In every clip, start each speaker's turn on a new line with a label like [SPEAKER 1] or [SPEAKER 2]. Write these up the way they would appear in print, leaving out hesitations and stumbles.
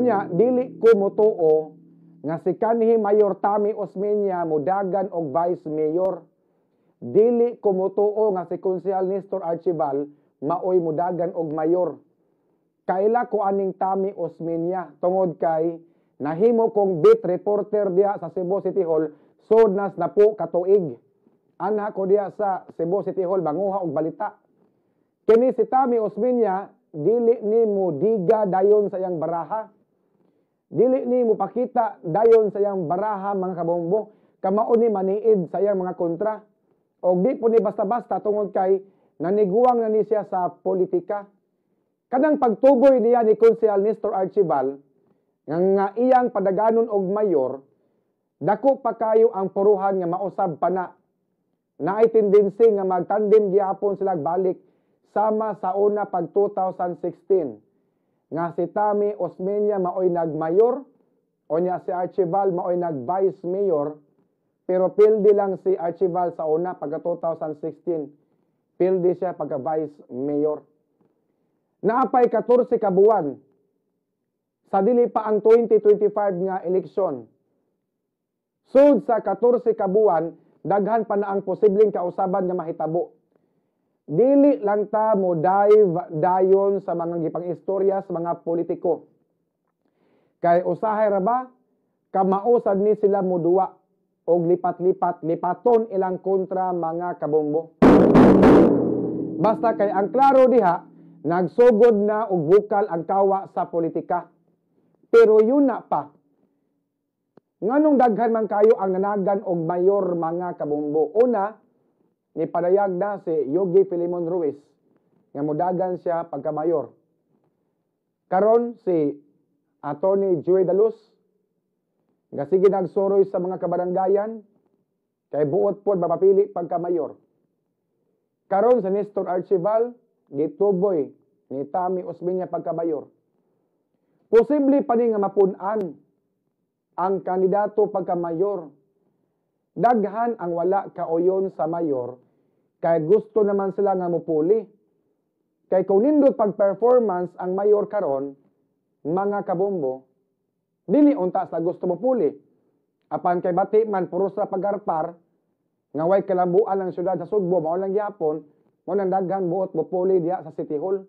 [SPEAKER 1] Unya, dili ko motuo nga si kanhi Mayor Tommy Osmeña mudagan og vice mayor. Dili ko motuo nga si Konsehal Nestor Archival maoy mudagan og mayor. Kaila ko aning Tommy Osmeña tungod kay nahimo kong beat reporter diha sa Cebu City Hall sud nas na po katuig. Anha ko diha sa Cebu City Hall manguha og balita. Kini si Tommy Osmeña dili ni mo diga dayon sa iyang baraha. Dili ni mo pakita dayon sa iyang baraha, mga kabombo, kamao ni maniid sa iyang mga kontra. Og di po ni basta-basta tungod kay naniguang na ni siya sa politika. Kanang pagtuboy niya ni Konsehal Nestor Archival nga iyang padaganon og mayor, dako pa kayo ang puruhan nga mausab pa na. Naay tendency nga magtandem gihapon sila balik sama sa una pag 2016 nga si Tommy Osmeña maoy nagmayor o niya si Archival maoy nag-vice mayor, pero pildi lang si Archival sa una pagka 2016. Pildi siya pagka vice mayor. Naapay 14 ka buwan sa dili pa ang 2025 nga eleksyon. Sud sa 14 ka buwan, daghan pa na ang posibleng kausaban nga mahitabo. Dili lang ta mo dive dayon sa mga gipang-istorya sa mga politiko. Kay usahay ra ba kamausad ni sila moduwa og lipat-lipat lipaton ilang kontra, mga kabombo. Basta kay ang klaro diha, nagsugod na og bukal ang kawa sa politika. Pero yun na pa. Nganong daghan man kayo ang nanagan og mayor, mga kabombo? Una, ni padayag na si Yogi Filimon Ruiz nga mudagan siya pagka-mayor. Karon si Attorney Joey Daluz nga sige nagsuroy sa mga kabaranggayan kay buot pod mapapili pagka-mayor. Karon sa Nestor Archival, gituboy ni Tommy Osmeña pagka-mayor. Posible pa ni nga mapun-an ang kandidato pagka-mayor. Daghan ang wala kauyon sa mayor kay gusto naman sila nga mupuli. Kay kung nindot pag-performance ang mayor karon, mga kabombo, dili unta sa gusto mopuli. Apan kay bati man puros ra pagarpar nga way kalambuan ang syudad sa Sugbo, mao lang gyapon mo nang daghan buot mopuli diha sa City Hall.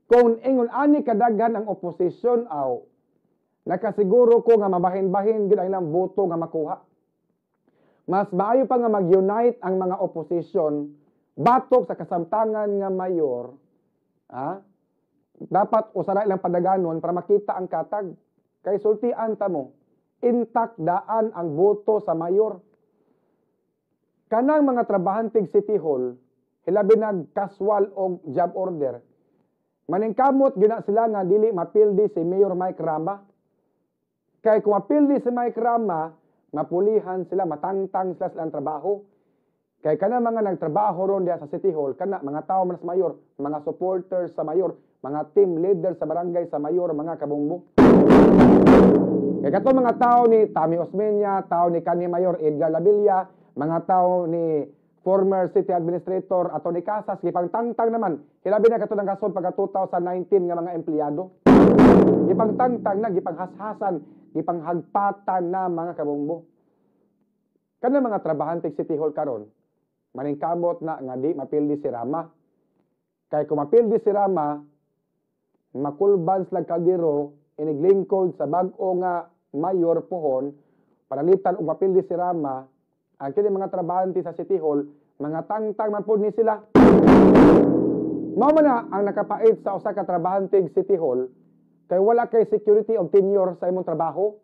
[SPEAKER 1] Kung ingon ani kadaghan ang oposisyon, aw nakasiguro ko nga mabahin-bahin gyud ang ilang boto nga makuha. Mas maayo pa nga mag-unite ang mga oposisyon batok sa kasamtangan nga mayor, ah, dapat usara ilang padaganon para makita ang katag. Kay sultian ta mo, intact daan ang boto sa mayor. Kanang mga trabahanteng City Hall, hilabi nag casual og job order, maningkamot gyud na sila nga dili mapildi si Mayor Mike Rama. Kay kung mapildi si Mike Rama, mapulihan sila, matangtang sila silang trabaho. Kay kana mga nagtrabaho ron diha sa City Hall, kana mga tao man sa mayor, mga supporters sa mayor, mga team leader sa barangay sa mayor, mga kabombo. Kay kato mga tao ni Tommy Osmeña, tao ni kanhi Mayor Edgar Labilla, mga tao ni former City Administrator Atty. Casas, gipangtangtang naman. Hilabi na kato ng kason pagka 2019 nga mga empleyado. Gipangtangtang na, gipanghashasan, gipanghagpatan na, mga kabombo. Kana mga trabahante City Hall karon, maningkamot na nga di mapildi si Rama. Kay kung mapildi si Rama, makulban sila kaldero iniglingkod sa bag-o nga mayor pohon, panalitan og mapildi si Rama, ang kini mga trabahante sa City Hall, mga tangtang man pud ni sila. Mao man na ang nakapait sa usa ka trabahante City Hall, kay wala kay security og tenure sa imong trabaho.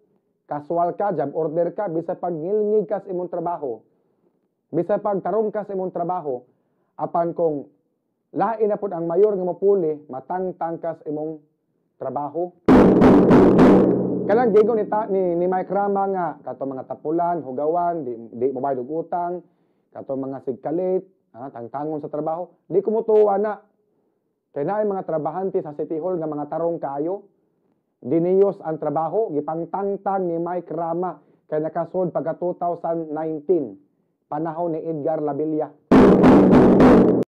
[SPEAKER 1] Casual ka, job order ka, bisa pag ngilngig ka sa imong trabaho, bisa pag tarong ka sa imong trabaho, apan kung lain na pud ang mayor nga mopuli, matangtang ka sa imong trabaho. Kanang gigo ni Mike Rama nga kato mga tapulan, hugawan, di mobayad og utang, kato mga sigkalit, tangtangon sa trabaho, di kumutuwa na. Kay naay mga trabahante sa City Hall nga mga tarong kaayo, diniyos ang trabaho, gipangtangtang ni Mike Rama kay nakasud pagka 2019, panahon ni Edgar Labilla.